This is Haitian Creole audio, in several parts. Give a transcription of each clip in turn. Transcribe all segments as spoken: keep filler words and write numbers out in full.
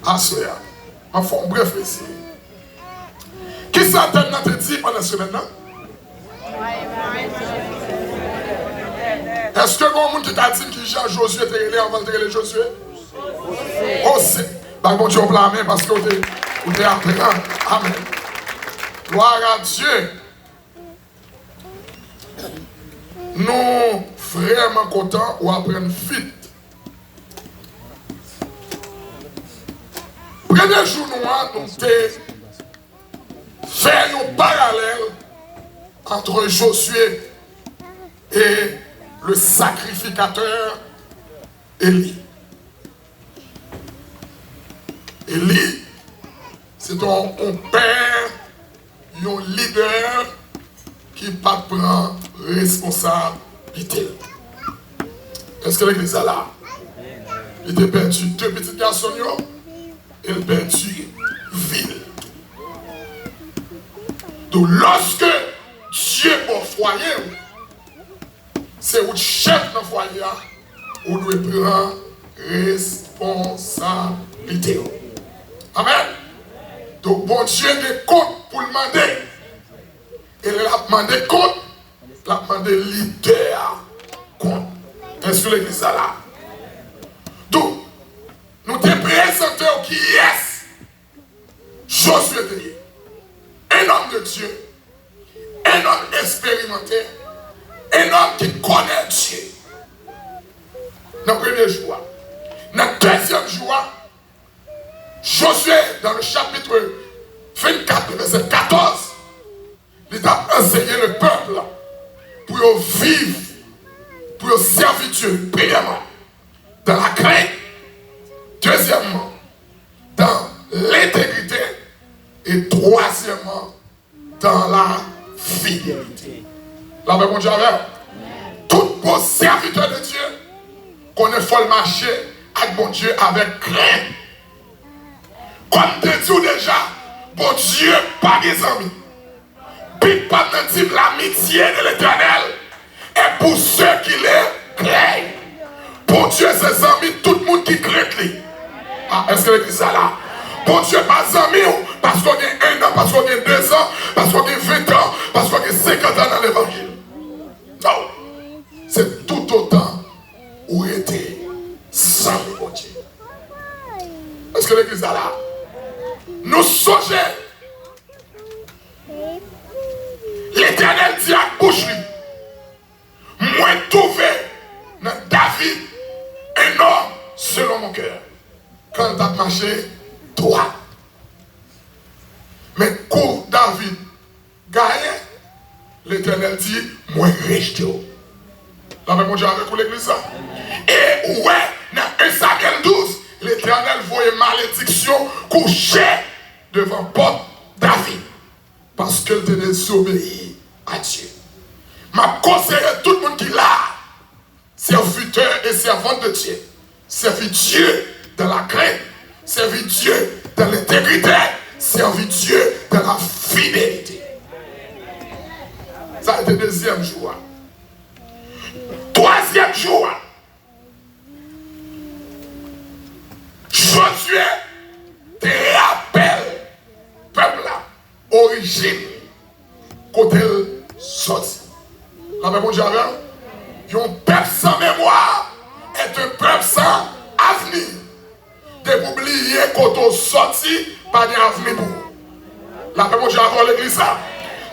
Aswè a, m ap fè yon brèf rezime. Kisa tèm nan te di pandan semèn nan? Èske gen yon moun ki ka di m kijan Jozye te rele anvan l te rele Jozye? Ose. Bay Bondye yon pla men paske w te, ou te aprann. Amèn. Glwa a Dye. Nou vrèman kontan ou aprann vit. Premye jou nou an, nou te fè yon paralèl entre Josué et le sacrificateur Élie. Eli, se te yon, yon pè, yon lidè ki pa t pran responsablite l. Èske legliz la la? Li te pèdi de pitit gason l yo, e l pèdi vi l. Donk, lòske Dye ba w fwaye w, se ou k chèf nan fwaye a, ou dwe pran responsablite w. Amèn. Donk, Bondye gen kont pou l mande. E lè l ap mande kont, l ap mande lidè a kont. Èske legliz la la? Donk, nou te prezante w kiyès Josué te ye. Un homme de Dieu, un homme expérimenté, un homme qui connaît Dieu. Nan premye jou a. Nan dezyèm jou a, Josué, dans le chapitre vingt-quatre, le verset quatorze, li t ap anseye le pèp pou yo viv, pou yo sèvi Dye, premyèman, dans la crainte, dezyèmman, dans l'intégrité, e twazyèmman, dans la fidélité. Lapè Bondye avè w. Tout bon sèvitè de Dye konnen fò l mache ak Bondye avèk krent. Kòm m te di w deja, Bondye pa gen zanmi. Bib pa t nan di m, l'amitié de l'Éternel est pour ceux qui le craignent. Bondye se zanmi tout moun ki krent li. Ah, èske legliz la la? Bondye pa zanmi w paske w gen en an, paske w gen de zan, paske w gen ven an, paske w gen senkant an nan levanjil. Non. Se toutotan ou rete zanmi Bondye. Èske legliz la la? Nou sonje Letènèl di ak bouch li, mwen twouve nan David un homme selon mon cœur. Kan l t ap mache dwat. Men kou David gaye, Letènèl di, mwen rejte w. Lapè Bondye avèk ou, legliz la. E ou wè, nan un Samyèl douz, Letènèl voye malediksyon kouche devan pòt David, paske l te dezobeyi a Dye. M ap konseye tout moun ki la, serviteur et servante de Dieu, servi Dieu dans la crainte, servi Dieu dans l'intégrité, servi Dieu dans la fidélité. Sa se te dezyèm jou a. Twazyèm jou a, Jozye te rapèl pèp la orijin kote l sòti. Lapè Bondye avè w. Yon pèp san memwa est un peuple sans avenir. Depi w bliye kote w sòti, pa gen avni pou ou. Lapè Bondye avè w, legliz la.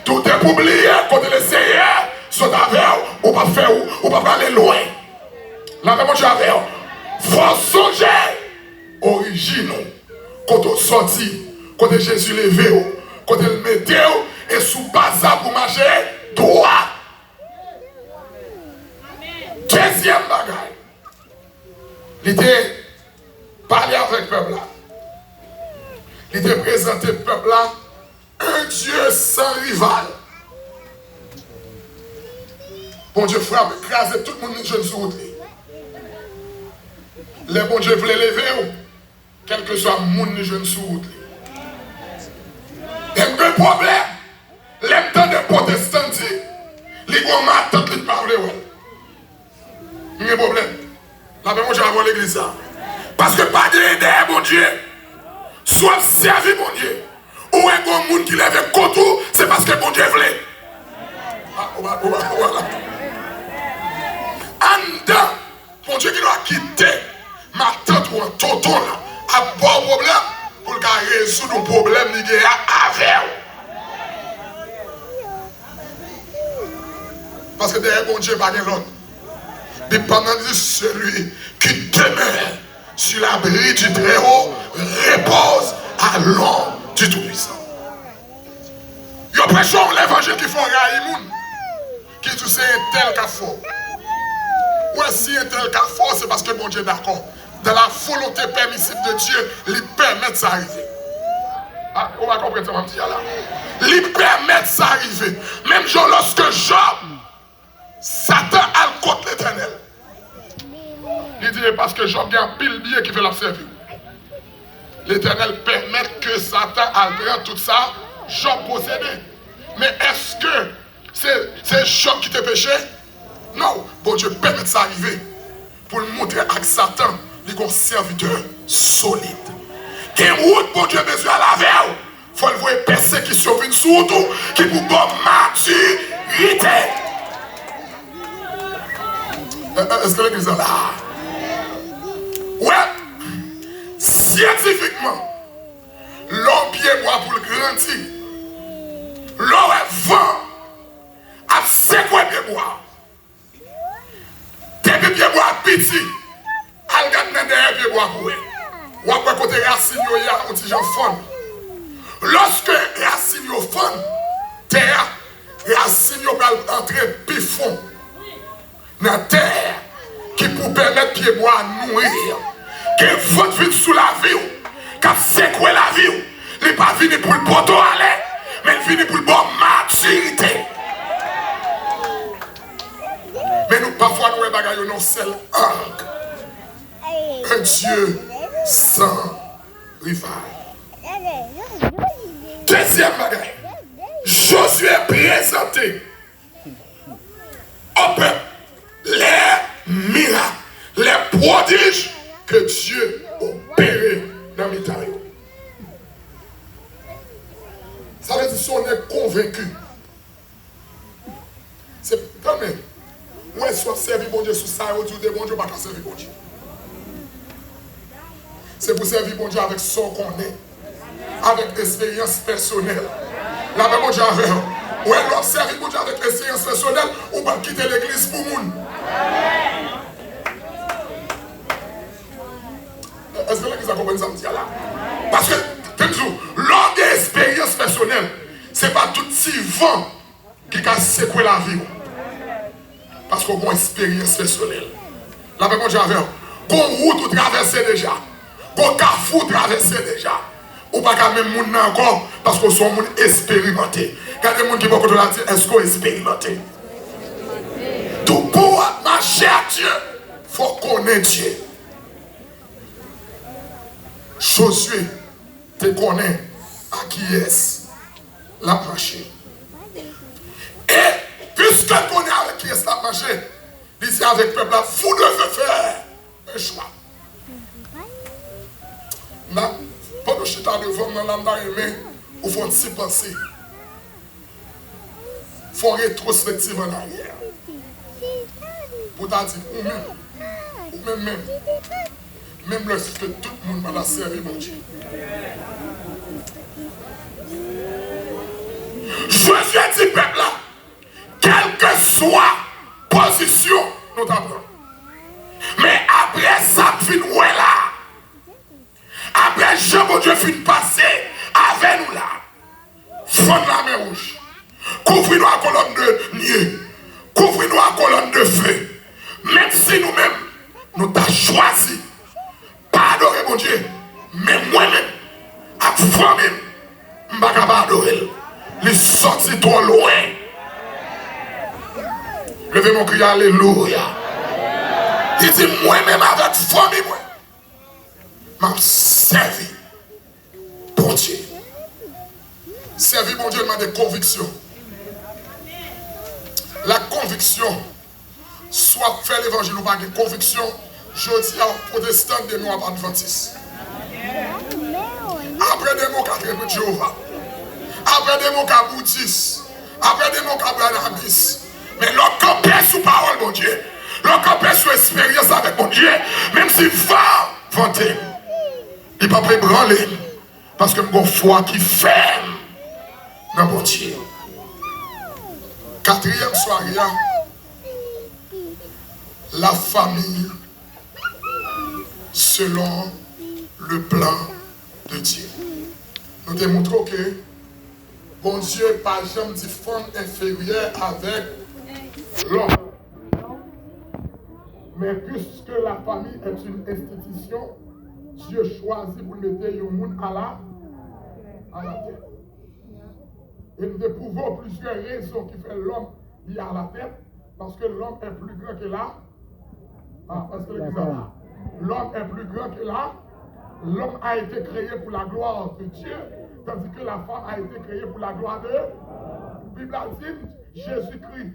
Tou depi w bliye kote Lesenyè sot avè w, ou p ap fè ou, ou p ap prale lwen. Lapè Bondye avè w. Fò w sonje orijin ou, kote w sòti, kote Jezi leve w, kote l mete w, e sou baz sa pou w mache dwat. Dezyèm bagay, li te pale avèk pèp la. Li te prezante pèp la un Dieu sans rival. Bondye frape, kraze tout moun li jwenn sou wout li. Lè Bondye vle leve w, kèlkeswa moun li jwenn sou wout li. E m gen pwoblèm. Lè m tande pwotestan di li gen yon matant li pa vle wè l. M gen pwoblèm. Lapè Bondye avè w, legliz la. Paske pa gen dèyè Bondye. Si w ap sèvi Bondye, ou wè gon moun ki leve kont ou, se paske Bondye vle. Ah, ou pa, ou pa, ou pa la. Anndan, Bondye gendwa kite matant ou an, tonton l ap ba w pwoblèm pou l ka rezoud yon pwoblèm li gen avè w. Paske dèyè Bondye pa gen lòt. Bib pa m nan di, celui qui demeure sur l'abri du Très-Haut repose à l'ombre du Tout-Puissant. Yo preche yon levanjil ki fè w rayi moun, ki di w se entèl k ap fè w. Ou wè, si entèl k ap fè w, se paske Bondye dakò. Dans la volonté permissive de Dieu, li pèmèt sa rive. Ah, ou pa konprann sa m ap di a la? Li pèmèt sa rive. Menm jan lòske Jòb, Satan al kot Letènèl. Li di, e paske Jòb gen anpil byen ki fè l ap sèvi w. Letènèl pèmèt ke Satan al pran tout sa Jòb posede. Men èske se, se Jòb ki te peche? Non, Bondye pèmèt sa rive pou l montre ak Satan li gon sèvitè solid. Gen wout Bondye bezwen al avè w. Fò l voye pèsekisyon vin sou wout ou ki pou ba w matirite. E, e, èske legliz la la? Wè, syantifikman, lè w pyebwa pou l grandi, lè w wè van ap sekwe pyebwa, depi pyebwa a piti, al gad nan dèyè pyebwa pou wè. W ap wè kote rasin yo ye a, yon ti jan fann. Lòske rasin yo fann, tè a, rasin yo pral antre pi fon nan tè a, ki pou pèmèt pyebwa a nouri. Gen vant vin sou lavi w, k ap sekwe lavi w. Li pa vini pou l pote w ale, men l vini pou l ba w matirite. Men nou, pafwa nou wè bagay yo nan yon sèl ang. Un Dieu sans rival. Dezyèm bagay, Jozye prezante au peuple les miracles, les prodiges que Dieu opère nan mitan yo. Sa vle di, si w konvenki, se, tann, ou wè, si w ap sèvi Bondye sou sa yo di w de Bondye, ou pa ka sèvi Bondye. Se pou sèvi Bondye avèk sa w konnen, avèk esperyans pèsonèl. Lapè Bondye avè w. Ou wè, lè w ap sèvi Bondye avèk esperyans pèsonèl, ou p ap kite legliz pou moun. Èske legliz la konprann sa m di a la? Paske, tann di w, lè w gen esperyans pèsonèl, se pa tout ti van ki ka sekwe lavi w. Paske w gen yon esperyans pèsonèl. Lapè Bondye avè w. Gon wout ou travèse deja. Gon kafou ou travèse deja. Ou pa ka menm moun nan ankò, paske w se yon moun esperimante. Gade moun ki bò kote w la, di, èske w esperimante? Tou, pou w ap mache ak Dye, fò w konnen Dye. Jozye te konnen ak kiyès l ap mache. E piske l konnen avèk kiyès l ap mache, li di avèk pèp la, vous devez faire un choix. Nan, pandan w chita devan m nan la, m ta renmen ou fè yon ti panse. Fè yon retwospektiv an aryè. Pou w ta di, ou menm, ou menm menm, menm lè ke tout moun pa ta sèvi Bondye. Jozye di pèp la, kèlkeswa pozisyon nou ta pran. Men apre sa m fin wè la, apre jan Bondye fin pase avè nou la, fann Lamè Wouj, kouvri nou ak kolòn de nye, kouvri nou ak kolòn de fe, menm si nou menm, nou ta chwazi pa adore Bondye, men mwen menm, ak fanmi m, m pa ka pa adore l. Li sòti twò lwen. Leve men w, kriye alelouya. Li di, mwen menm avèk fanmi mwen, m ap sèvi Bondye. Sèvi Bondye mande konviksyon. La konviksyon. Si w ap fè levanjil, ou pa gen konviksyon, jodi a w ap pwotestan, demen w ap advantis. A Demon ka temwen Jewova. Apre demon ka boudis. Apre demon ka branabis. Men lè w kanpe sou pawòl Bondye, lè w kanpe sou esperyans avèk Bondye, menm si van vante m, li p ap ebranle m, paske m gon fwa ki fèm nan Bondye. Katriyèm sware a, la famille selon le plan de Dieu. Nou te montre w ke Bondye pa janm di fanm enferyè avèk lòm. Men puiske la famille est une institution, Dieu choisit pou l mete yon moun à la, à la tête. E nou te pwouve w plizyè rezon ki fè lòm li à la tête, paske lòm est plus grand que la Ah, èske legliz la la? L'homme est plus grand que la. L'homme a été créé pour la gloire de Dieu, tandis que la femme a été créée pour la gloire de. Bib la di, Jésus-Christ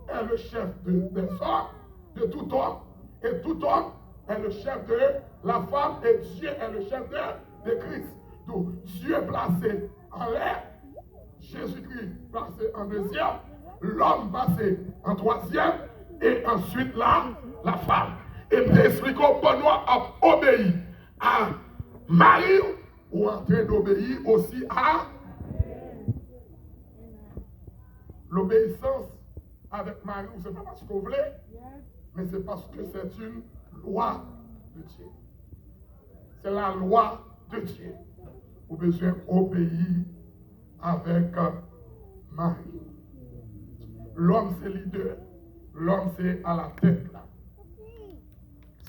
est le chef de, des hommes, de tout homme, et tout homme est le chef de la femme, et Dieu est le chef de, de Christ. Donc, Dieu placé anlè, Jezikri plase an dezyèm, lòm pase an twazyèm, e answit la, la fam. E m te eksplike w, pandan w ap obeyi a mari w, ou antren dobeyi osi a. Lobeyisans avèk mari w, se pa paske w vle, men se paske c'est une loi de Dieu. C'est la loi de Dieu. Ou bezwen obeyi avèk mari. Lòm se lidè. Lòm se alatèt la.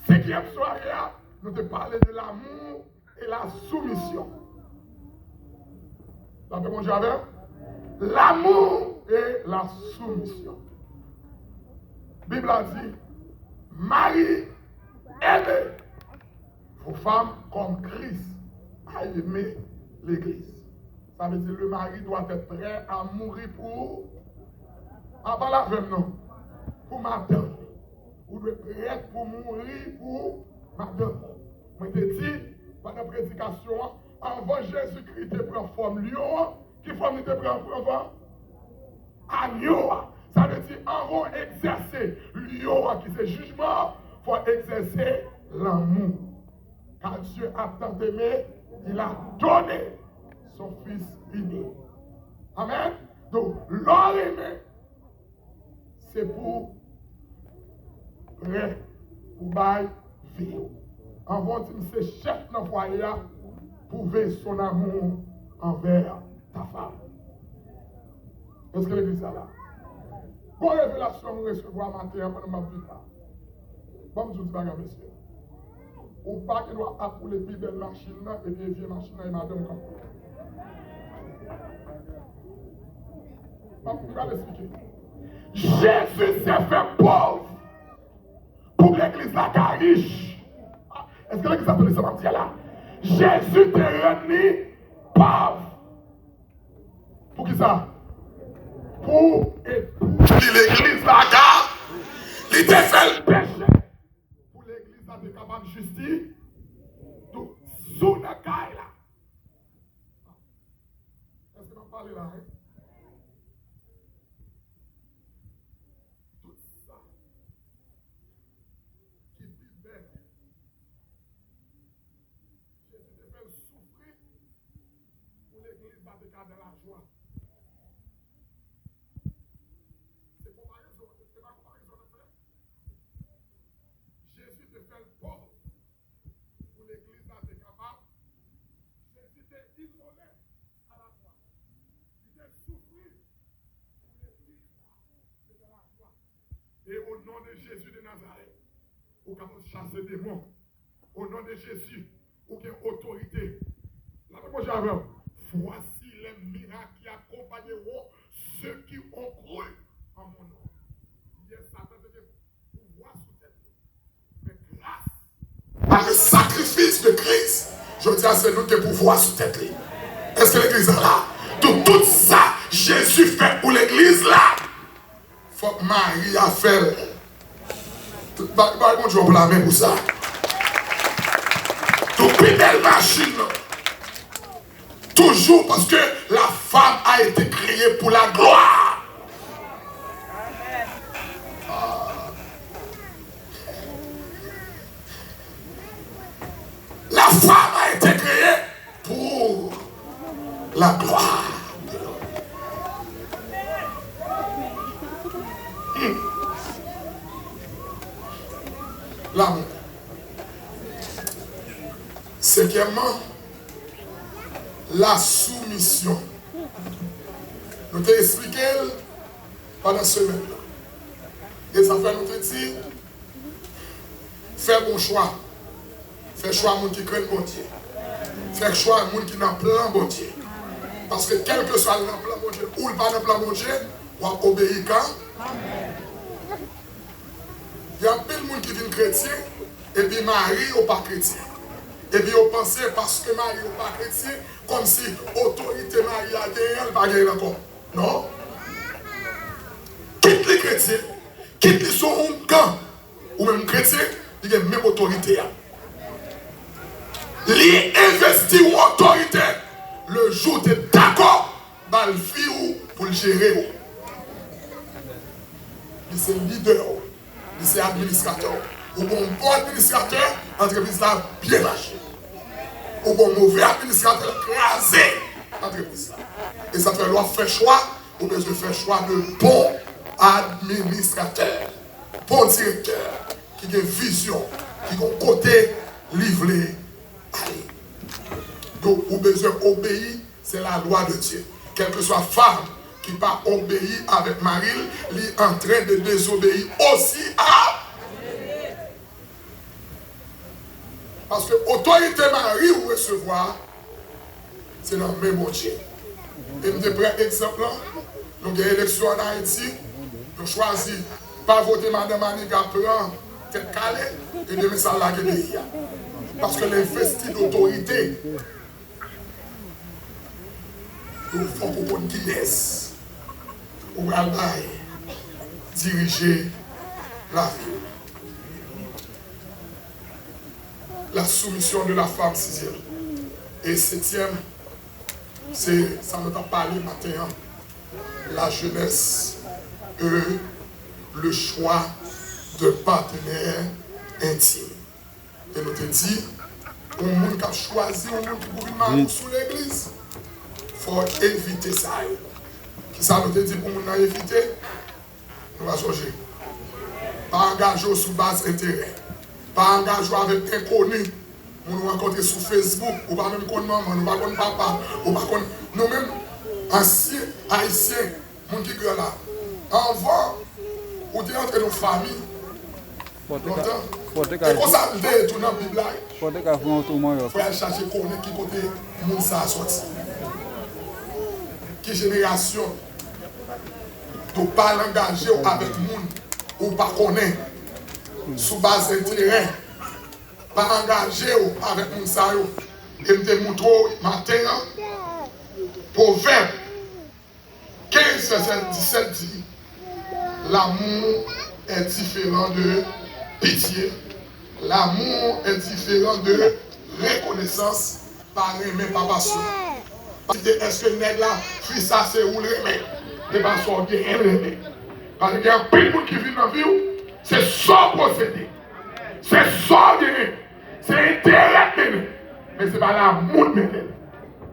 Senkyèm sware a, nou te pale de l'amour et la soumission. Lapè Bondye avè w. L'amour et la soumission. Bib la di, mari, eme vos femmes comme Christ a aimé l'église. Sa vle di, le mari doit être prêt à mourir pour, a pale avè m non, pou madanm. Ou dwe prèt pou mouri pou madanm. Mwen te di, pandan predikasyon an, anvan Jezikri te pran fòm lyon an, ki fòm li te pran anvan? Agno a. Sa vle di, anvan w egzèse lyon an ki se jijman an, fò w egzèse lanmou. Car Dieu a tant aimé, il a donné son Fils unique. Amen. Donk, lè w renmen, se pou prè pou bay vi w. Anvan w di m se chèf nan fwaye a, prouve son amour envers ta femme. Èske legliz la la? Gwo revelasyon m resevwa maten an pandan m ap vin la. Ban m di w ti bagay, mesye. Ou pa gen dwa ap woule pi bèl machin nan, epi e vye machin nan e madanm w k ap woule. M ap, m pral eksplike. Jezi se fè pòv pou legliz la ka rich. Èske legliz la tande sa m ap di a la? Jezi te rann li pòv. Poukisa? Pou, e pou li legliz la ka, li te fè l peche pou legliz la te kapab jisti tou sou nan kay la. Èske m ap pale la, wi? Tout sa ki pi bèl, Jezi te fè l soufri pou legliz la te ka nan lajwa. Se konparezon, se pa konparezon n ap fè. Jezi te fè l pòv pou legliz la te kapab. Jezi te imole a la kwa. Li te soufri pou legliz la te nan lajwa. E o non de Jezi de Nazarèt, ou kapab chase demon. O non de Jezi, ou gen otorite. Lapè Bondye avè w. Voici les miracles qui accompagneront ceux qui ont cru en mon nom. Yè, Satan te gen pouvwa sou tèt nou. Men gras a le sakrifis de Kris, jodi a se nou ki gen pouvwa sou tèt li. Èske legliz la la? Tout, tout sa Jezi fè pou legliz la, fòk mari a fè l. Bay, bay Bondye yon pla men pou sa. Tou pi bèl machin nan. Toujours parce que la femme a été créée pour la gloire. La femme a été créée pour la gloire de l'homme. Hmm. L'amour. Senkyèmman, la soumission. Nou te eksplike l pandan semèn nan. E sa fè nou te di, fè bon chwa. Fè chwa moun ki krenn Bondye. Fè chwa moun ki nan plan Bondye. Paske kèlkeswa l nan plan Bondye ou l pa nan plan Bondye, w ap obeyi kanmenm. Gen anpil moun ki vin kretyen, epi mari yo pa kretyen. Epi yo panse paske mari yo pa kretyen, kòmsi otorite mari a genyen an, li pa genyen l ankò. Non. Kit li kretyen, kit li se yon oungan, ou menm kretyen, li gen menm otorite a. Li envesti yon otorite lejou w te dakò ba l vi w pou l jere w. Li se lidè w. Li se administratè w. Ou gon bon administratè, antrepriz la byen mache. Ou gon move administratè, l kraze antrepriz la. E sa fè lè w ap fè chwa, ou bezwen fè chwa de bon administratè, bon direktè, ki gen vizyon, ki gon kote li vle ale. Donk, ou bezwen obeyi, c'est la loi de Dieu. Kèlkeswa fanm ki pa obeyi avèk mari l, li antren de dezobeyi osi a. Paske otorite mari w resevwa, se nan men Bondye. E m te pran egzanp lan, nou gen eleksyon ann Ayiti, nou chwazi pa vote madan Maniga pran tèt kale, e demen sa l lage peyi a. Paske l envesti dotorite. Donk fòk ou konn kiyès ou pral bay dirije lavi w. La soumission de la femme, sizyèm. E setyèm, se sa nou t ap pale maten an. La jeunesse et le choix de partenaire intime. E nou te di, yon moun k ap chwazi yon moun ki pou vin mari w sou legliz, fò w evite sa yo. Kisa nou te di pou moun nan evite? Nou pa sonje. Pa angaje w sou baz enterè. Pa angaje w avèk enkoni. Moun ou rankontre sou Facebook, ou pa menm konn manman l, ou pa konn papa l, ou pa konn, nou menm, ansyen Ayisyen, moun ki gran la, anvan ou te antre nan yon fanmi, lontan, e konsa l te ye tou nan Bib la wi. Fò w te ka fè yon tou manyòk. Fò w al chache konnen ki kote moun sa a sòti. Ki jenerasyon. Donk pa al angaje w avèk moun ou pa konnen sou baz enterè. Pa angaje w avèk moun sa yo. E m te montre w maten an, Pwovèb kenz vèsè disèt di, l'amour est différent de pitié, l'amour est différent de reconnaissance, pa renmen pa pasyon. Pase èske nèg la, fi sa se ou l renmen? E pa sa w genyen l renmen. Paske gen anpil moun ki vin nan vi w, se sa w posede, se sa w genyen, se enterè k mennen, men se pa lamou k mennen l.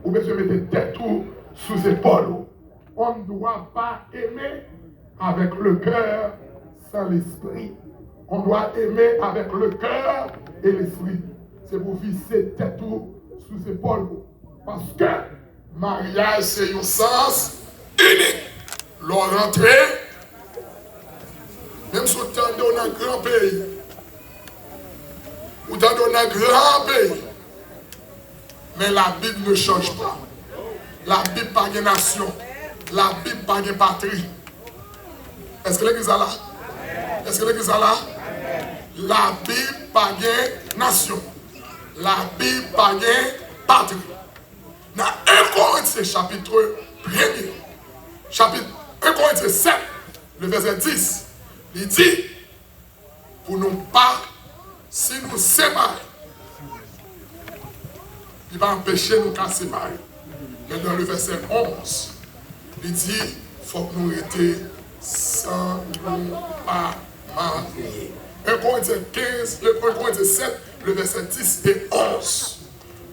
Ou bezwen mete tèt ou sou zepòl ou. On ne doit pas aimer avec le cœur sans l'esprit. On doit aimer avec le cœur et l'esprit. Se pou fikse tèt ou sou zepòl ou. Paske maryaj se yon sans inik. Lè w rantre, menm si w tande w nan gran peyi, ou tande w nan gran peyi, mais la Bible ne change pas. La Bible pa gen nasyon. La Bible pa gen patri. Èske legliz la la? Èske legliz la la? La Bible pa gen nasyon. La Bible pa gen patri. Nan en Korentyen chapit premye, chapit en Korentyen sèt, le vèsè dis, li di, pou nou pa, si nou separe, li pa anpeche nou ka separe. Men nan le vèsè onz, li di, fòk nou rete san nou pa marye. En Korentyen kenz, en Korentyen sèt, le vèsè dis e onz.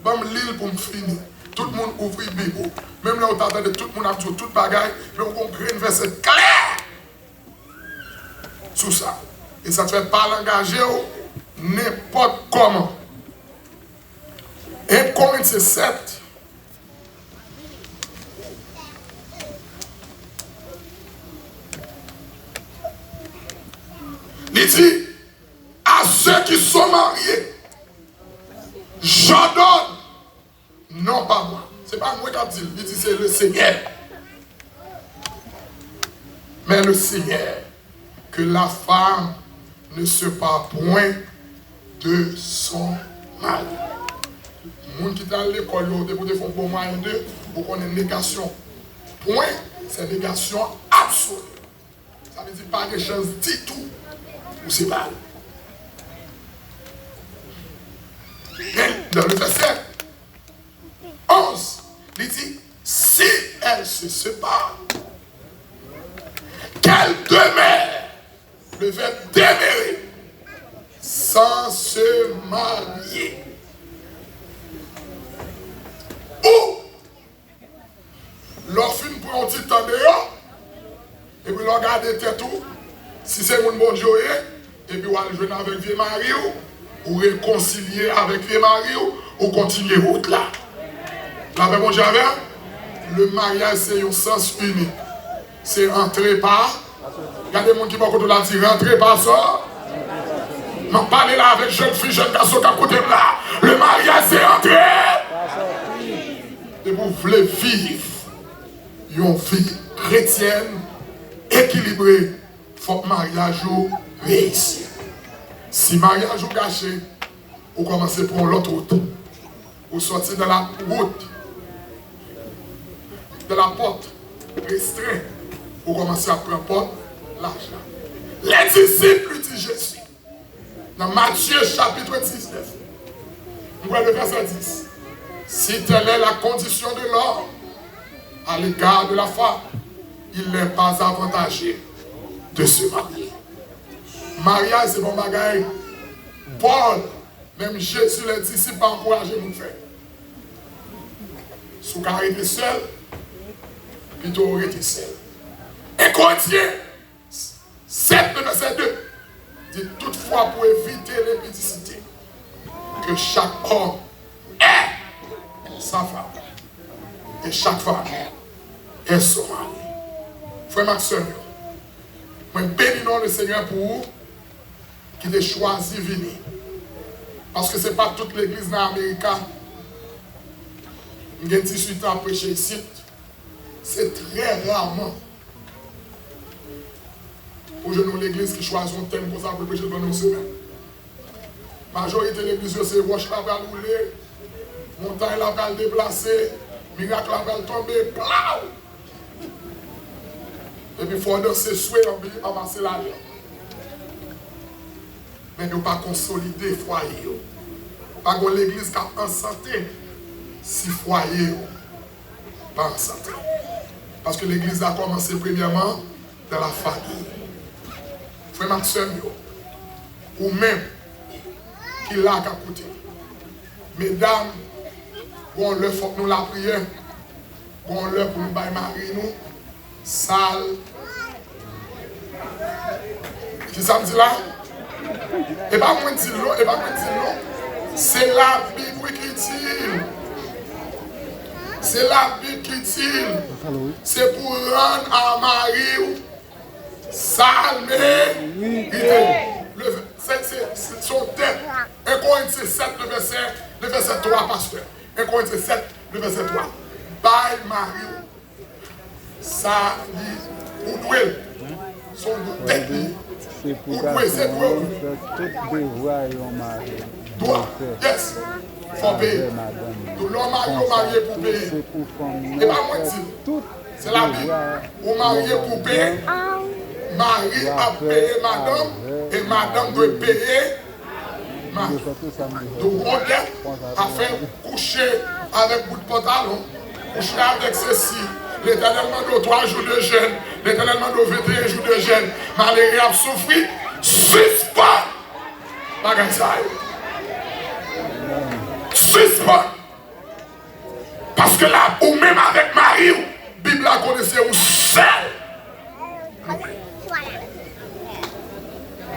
Ban m li l pou m fini. Tout moun ouvri Bib ou. Menm lè w ta tande tout moun ap di w tout bagay, men w gon grenn vèsè klè sou sa. E sa t fè pa l angaje w nenpòt kòman. En Korentyen sèt, li di, à ceux qui sont mariés, j'ordonne, non pas moi. Se pa mwen k ap di l, li di se le Seigneur. Mais le Seigneur, que la femme ne sépare point de son mari. Moun ki t al lekòl yo, depi w te fè yon bon mwayen de, ou konnen negasyon pwen, se negasyon absoli. Sa vle di pa gen chans ditou pou separe. Men, nan le vèsè onz, li di, si elle se sépare, qu'elle demeure, le verbe demeurer, sans se marier. Ou Lè w fin pran yon ti tan deyò, epi lè w gade tèt ou, si se moun Bondye w ye, epi w al jwenn avèk vye mari w, ou rekonsilye avèk vye mari w, ou kontinye wout la. Lapè Bondye avè w. Le maryaj se yon sans inik. Se antre pa. Gade moun ki bò kote w la, di, rantre pa sò. M ap pale la avèk jèn fi, jèn gason k ap koute m la. Le maryaj se antre. Depi w vle viv yon vi kretyèn ekilibre, fòk maryaj ou reyisi. Si maryaj ou gache, ou kòmanse pran yon lòt wout. Ou sòti nan la wout, de la pòt restren, ou kòmanse ap pran pòt laj la. Les disciples lui dit Jésus, nan Matye chapit diznèf, m kwè le vèsè dis, si telle est la condition de l'homme à l'égard de la femme, il n'est pas avantageux de se marier. Maryaj se pa yon bagay Pòl, menm Jezi, lè disip pa ankouraje moun fè. Si w ka rete sèl, pito w rete sèl. En Korentyen sèt, le vèsè de, di, toutfwa, pou evite lenpidisite, ke chak òm è sa fam, e chak fam è son mari. Frè m ak sè m yo, mwen beni non Lesenyè pou ou ki te chwazi vini. Paske se pa tout legliz nan Amerika, m gen dizuit an ap preche isit, se trè raman ou jwenn yon legliz ki chwazi yon tèm konsa pou l preche l pandan yon semèn. Majorite legliz yo se wòch la pral woule, montay la pral deplase, mirak la pral tonbe, plaw! Epi fò w danse swe anpi anmase lajan. Men yo pa konsolide fwaye yo. Pa gen legliz k ap an sante si fwaye yo pa an sante. Paske legliz la kòmanse premyèman dans la famille. Frè m ak sè m yo, ou menm ki la k ap koute m, medam, gon lè fòk nou lapriyè, gon lè pou nou bay mari nou sa l. Kisa m di la? E pa mwen di l non, e pa mwen di l non. Se Labib wi ki di l. Se Labib ki di l. Se pou rann a mari w sa l merite. Le, se, se, se, se yon tèt. En Korentyen sèt, le vèsè, le vèsè twa, pastè. En Korentyen sèt, le vèsè twa. Bay mari w sa li, ou dwe l. Se yon tèt li. Ou dwe, se dwe w. Fè tout devwa yon mari. Dwa, yes. Fò peye. Donk, lè w marye, w marye pou peye. E pa mwen di l. Se Labib. Ou marye pou peye. Mari ap peye madanm, e madanm dwe peye mari. Donk, yon dèt pa fè kouche avèk bout pantalon. Kouche avèk sesi. Letènèl mande w twa jou de jèn. Letènèl mande w venteyen jou de jèn. Malere ap soufri. Sispann bagay sa yo. Sispann. Paske la, ou menm avèk mari w, Bib la konnen se ou sèl.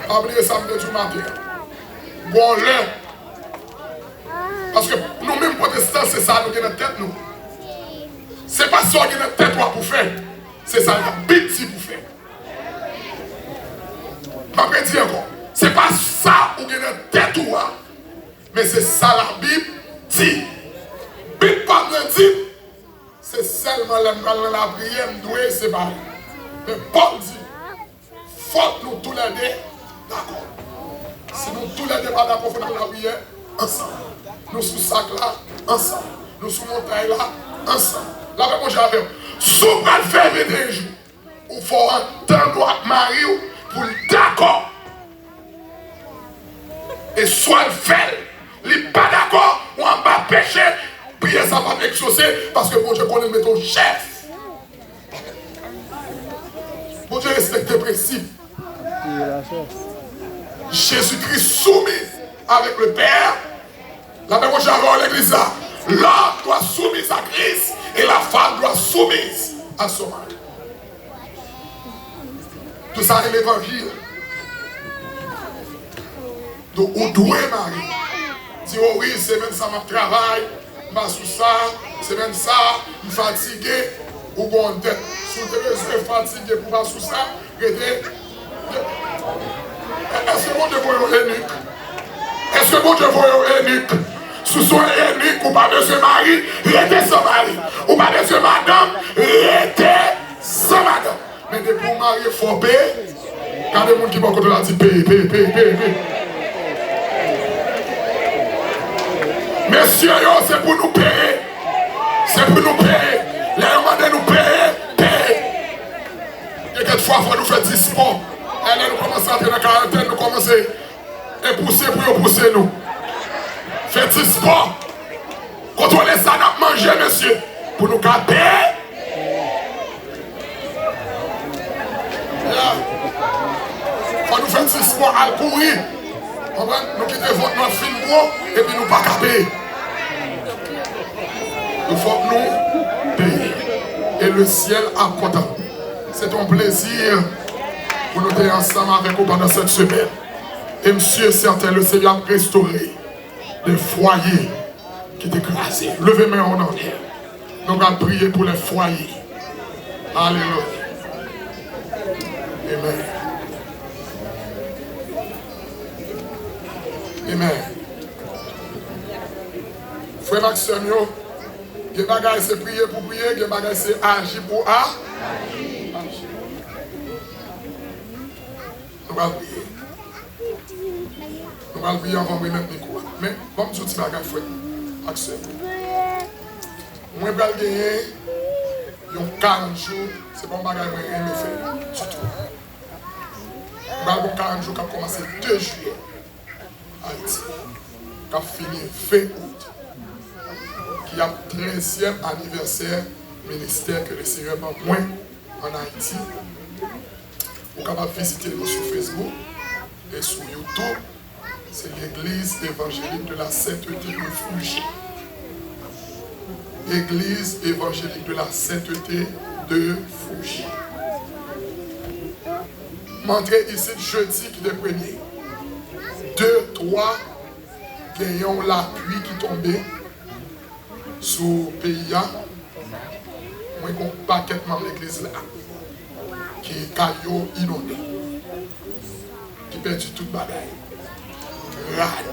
Pa bliye sa m te di w maten an. Gon lè. Paske nou menm pwotestan, se sa nou gen nan tèt nou. Se pa sa w gen nan tèt ou a pou fè. Se sa Labib di pou fè. M ap redi ankò. Se pa sa ou gen nan tèt ou a, men se sa Labib di. Bib pa m nan di m se sèlman lè m pral nan lapriyè m dwe separe. Men Pòl di, fòk nou toulède dakò. Si nou toulède pa dakò, fò n al lapriyè ansanm. Nou sou sak la ansanm. Nou sou montay la ansanm. Lapè Bondye avè w. Si w pral fè venteyen jou, ou fò antann ou ak mari w pou l dakò. E swa l fè l, li pa dakò, ou anba peche, priyè sa p ap egzose, paske Bondye konnen l mete w chèf. Bondye respekte prensip. Jezikri soumiz avèk le Pè. Lapè Bondye avè w, legliz la. L'homme doit soumise à Christ et la femme doit soumise à son mari. Tout sa se levanjil. Donk, ou dwe mari w. Di, o wi, semèn sa m ap travay, m pa sou sa, semèn sa, m fatige, ou gon dèt. Si w te bezwen fatige pou w pa sou sa, rete. Èske Bondye voye w enik? Èske Bondye voye w enik? Si w se yon enik, ou pa bezwen mari, rete san mari. Ou pa bezwen madanm, rete san madanm. Men depi w marye, fò w peye. Gade moun ki bò kote w la, di, peye, peye, peye, peye, peye. Mesye yo, se pou nou peye. Se pou nou peye. Lè yo mande nou peye, peye. Gen kèk fwa, fò nou fè ti spò. E lè nou kòmanse antre nan karantèn, nou kòmanse e pouse pou yo pouse nou. Fè ti spò. Kontwole sa n ap manje, mesye, pou nou ka peye. Yeah. Fò nou fè ti spò, al kouri. Konprann? Nou kite vant nou ap fin gwo, epi nou pa ka peye. Fòk nou peye. Et le ciel a kontan. C'est un plaisir pou nou te ansanm avèk ou pandan sèt semèn. E m si e sèten, le Seyè ap restore de fwaye ki te kraze. Leve men w nan lè. Nou pral priye pou lè fwaye. Alelouya. Amen. Amen. Frè m ak sè m yo, gen bagay se priye pou priye, gen bagay se aji pou a. Nou pral priye. Nou pral priye anvan m remèt mikwo a. Men, ban m di w ti bagay, frè m ak sè m. Mwen pral genyen yon karant jou, se pa yon bagay mwen renmen fè ditou. Mwen pral gen yon karant jou k ap kòmanse de jiyè, Ayiti, k ap fini ven out, ki ap trèzyèm anivèsè ministè ke Lesenyè ban mwen ann Ayiti. Ou kapab vizite nou sou Facebook e sou YouTube. Se Legliz Evanjelik de la Senteté de Fougères. Legliz Evanjelik de la Senteté de Fougères. M antre isit jedi ki te premye. De, twa, gen yon lapli ki tonbe sou peyi a, mwen gen yon pakèt manm legliz la ki kay yo inonde, ki pèdi tout bagay. Rad.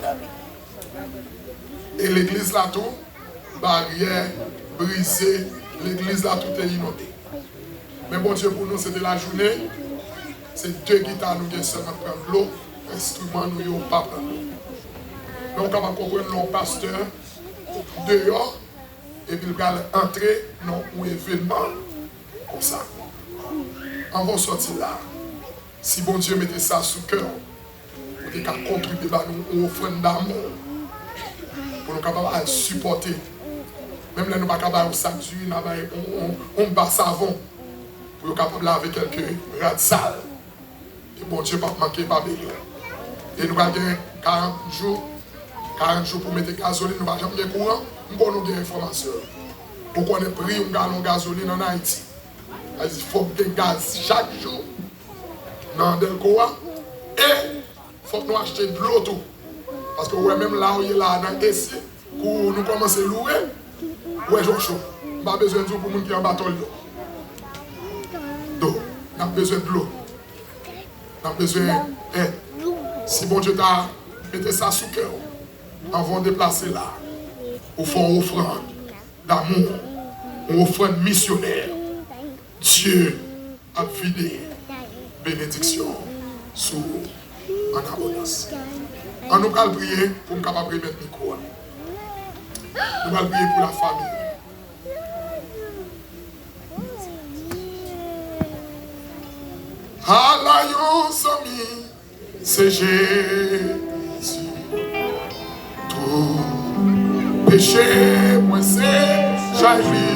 E legliz la tou, baryè brize, legliz la tou te inonde. Men Bondye pou nou, se te lajounen, se de gita nou gen sèlman k pran dlo, enstriman nou yo pa pran dlo. Men ou kapab konprann lè yon pastè deyò, epi l pral antre nan yon evènman konsa. Anvan w sòti la, si Bondye mete sa sou kè w, ou te ka kontribye ba nou yon ofrann damou pou nou kapab al sipòte Menm lè nou pa ka ba yo sak diri, n a ba yo yon, yon, yon ba savon pou yo kapab lave kèlke rad sal. E Bondye p ap manke pa beni w. E nou pral gen karant jou, karant jou pou mete gazolin, nou pa janm gen kouran. M konnen w gen enfòmasyon yo. Ou konnen pri yon galon gazolin ann Ayiti. Sa vle di fòk gen gaz chak jou nan Dèlko a. E fòk nou achte dlo tou. Paske ou wè menm la ou ye la a nan esi, kou nou kòmanse loure, ou wè jan w cho. M pa bezwen di w pou moun ki anba tòl yo. Donk, n ap bezwen dlo. N ap bezwen èd. Si Bondye ta mete sa sou kè w, anvan w deplase la, ou fè yon ofrann damou, yon ofrann misyonè, Dye ap vide benediksyon sou ou an abondans. An nou pral priye pou m kapab remèt mikwo a. Nou pral priye pou lafanmi. Ala yon zanmi, se Jezi. Tout peche mwen se chay li.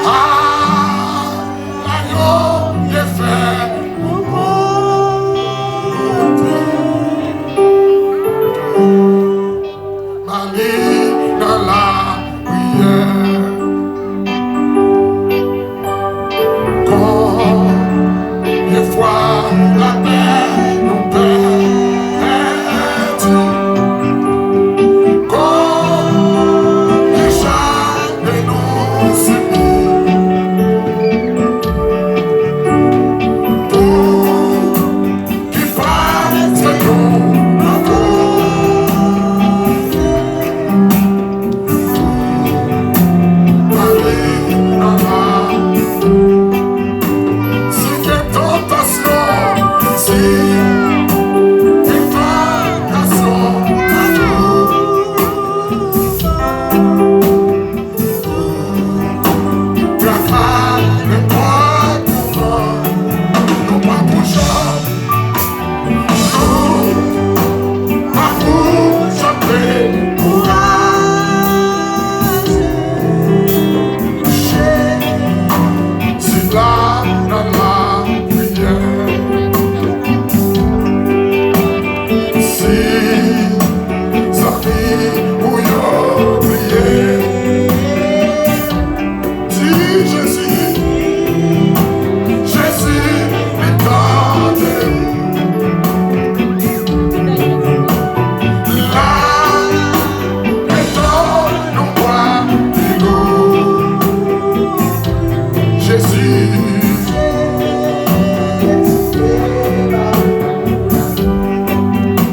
Ala yon byenfè pou Bondye. M ale nan lapriyè. Konbyen fwa lapè nou pèdi? Konbyen chak nou sibi pou ki pa se nou ankò. Ale nan la. Si gen tantasyon, si gen tantasyon, travay nenpòt moman, nou pa pou janm, nou pa pou janm dekouraje. Jezi la nan lapriyè. Si zanmi ou yo bliye, di Jezi, Jezi li tande. La Eto nou bwa dlo. Jezi.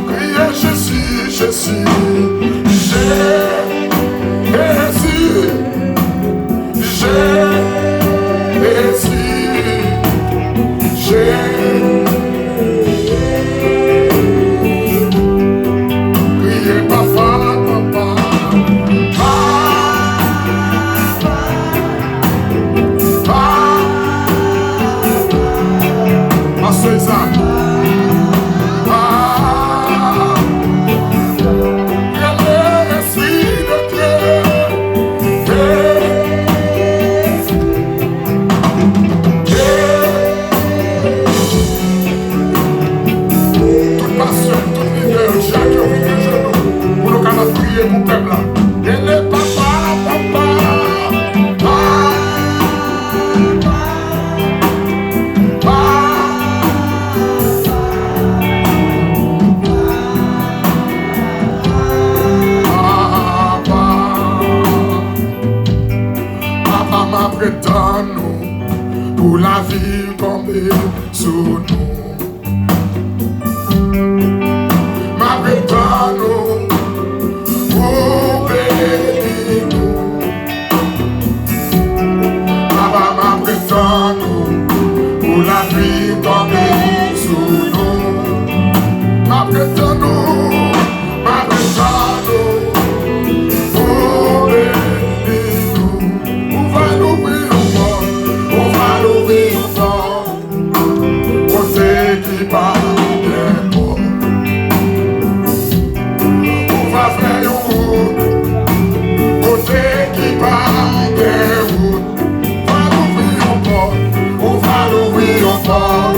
Kriye Jezi, Jezi, Jezi, Jezi. Jezi, Jezi. Kriye papa, papa, papa, papa. Pastè Isaac. Papa. Rele Espri de Dye. Tout pastè, tout lidè, chak yo vin nan jenou pou nou kapab priye pou pèp la. Rele papa, papa, papa, papa. Papa, m ap ret tann ou pou lavi tonbe sou nou. M ap ret tann ou pou beni nou. Papa, m ap ret tann ou pou lapli tonbe sou nou. M ap ret tann ou, m ap ret tann ou pou beni nou. Ou va louvri yon pòt, ou va louvri yon pòt. Kote Fò